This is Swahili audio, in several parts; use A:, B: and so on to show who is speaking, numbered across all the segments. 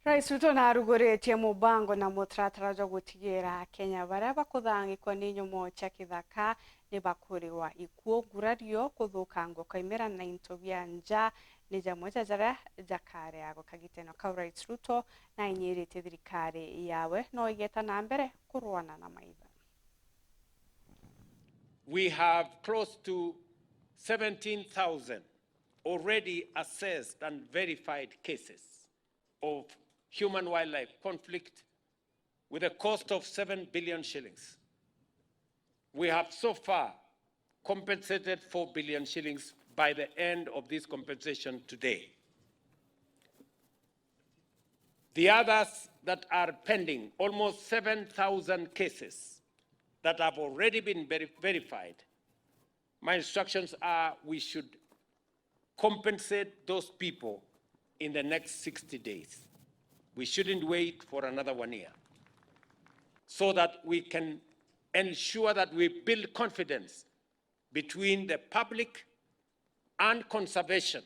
A: Rais Ruto naaruguritie mubango na mutaratara jwa gutigira Kenya baria bakuthangikwa ni nyomo chia kithaka ni bakuriwa ikuo, ngurario, kuthukangwa kwa imera na into bia nja ni jamwe ja jaria jakareagwa. Kagiteno kau Rais Ruto nainyiritie thirikari yawe no igeta na mbere kurwana na maitha.
B: We have close to 17,000 already assessed and verified cases of human wildlife conflict with a cost of 7 billion shillings. We have so far compensated 4 billion shillings by the end of this compensation today. The others that are pending, almost 7,000 cases that have already been verified, my instructions are we should compensate those people in the next 60 days. We shouldn't wait for another one year so that we can ensure that we build confidence between the public and conservation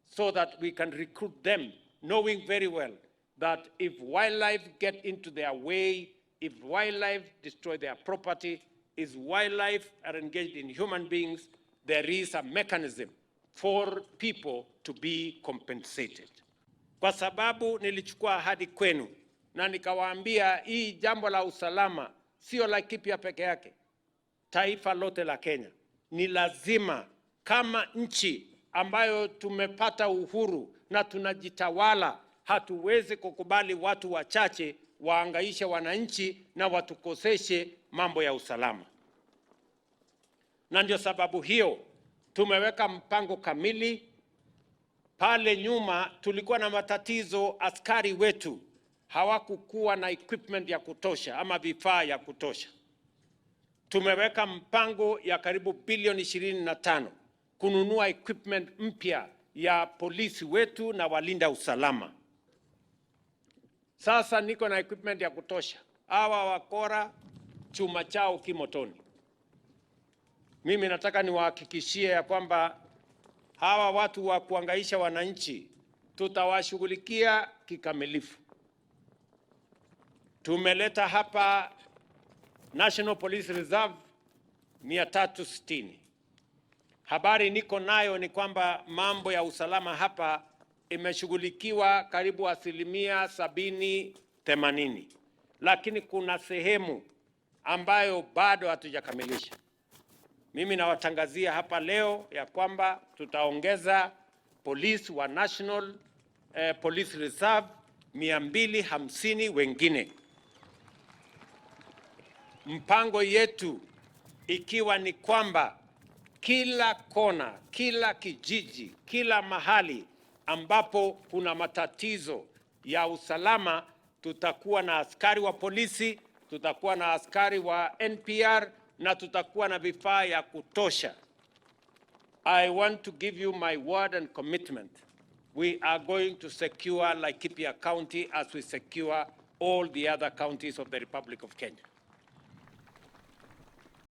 B: so that we can recruit them, knowing very well that if wildlife get into their way, if wildlife destroy their property, if wildlife are engaged in human beings, there is a mechanism for people to be compensated. Kwa sababu nilichukua ahadi kwenu na nikawaambia hii jambo la usalama sio Laikipia peke yake, taifa lote la Kenya. Ni lazima kama nchi ambayo tumepata uhuru na tunajitawala, hatuwezi kukubali watu wachache waangaishe wananchi na watukoseshe mambo ya usalama. Na ndio sababu hiyo tumeweka mpango kamili. Pale nyuma tulikuwa na matatizo, askari wetu hawakukuwa na equipment ya kutosha ama vifaa ya kutosha. Tumeweka mpango ya karibu bilioni 25 kununua equipment mpya ya polisi wetu na walinda usalama. Sasa niko na equipment ya kutosha. Hawa wakora chuma chao kimotoni. Mimi nataka niwahakikishie ya kwamba hawa watu wa kuangaisha wananchi tutawashughulikia kikamilifu. Tumeleta hapa National Police Reserve 360. Habari niko nayo ni kwamba mambo ya usalama hapa imeshughulikiwa karibu 70%, 80%, lakini kuna sehemu ambayo bado hatujakamilisha. Mimi nawatangazia hapa leo ya kwamba tutaongeza polisi wa National Police Reserve 250 wengine. Mpango yetu ikiwa ni kwamba kila kona, kila kijiji, kila mahali ambapo kuna matatizo ya usalama, tutakuwa na askari wa polisi, tutakuwa na askari wa NPR na tutakuwa na vifaa ya kutosha. I want to give you my word and commitment. We are going to secure Laikipia County as we secure all the other counties of the Republic of Kenya.